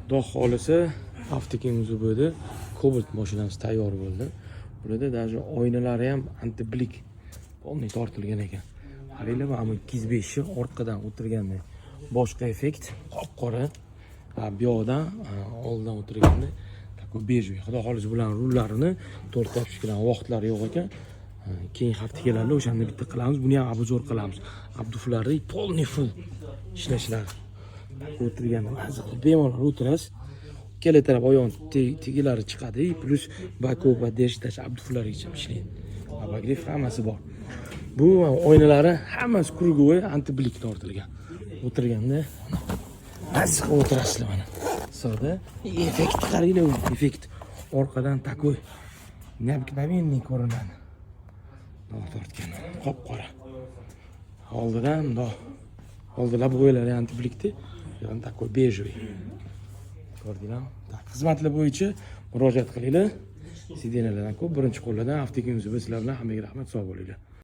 Xudo xohlasa, Avtoking UZBda Cobalt mashinamiz tayyor bo'ldi. Bularda даже oynalari ham антиблик полный tortilgan ekan. Qaranglar, mana bu 205 orqadan o'tirganda boshqa effekt, qop-qora. Ha, bu yoqdan oldidan o'tirganda такой бежевый. Xudo xohlasa, bularni rullarini to'g'ri bilan vaqtlari yo'q ekan. Ha, keyingi hafta keladi, o'shanda bitta qilamiz. Buni ham обзор qilamiz. Обдув lari полный full ishlashlari. O'tirganda mazza qilib bemalol o'tirasiz. Ikkala taraf oyog'ini tegilari chiqadi, плюс боковой поддержка, обдув larigacha ishlaydi. Обогрев hammasi bor. Bu oynalari hammasi круговой антиблик tortilgan. O'tirganda mazza qilib o'tirasizlar mana. Issiqda effekt qaranglar, u effekt orqadan такой необыкновенный ko'rinadi. Bundoq tortgan qop-qora. Oldidan bundoq, oldi лобовой lari антиблик da, bu такой бежевый. Ko'rdinglarmi? Так, xizmatlar bo'yicha murojaat qilinglar. Сиденья lardan ko'p, birinchi qo'llardan Avtoking UZB sizlar bilan. Hammaga rahmat, sog' bo'linglar.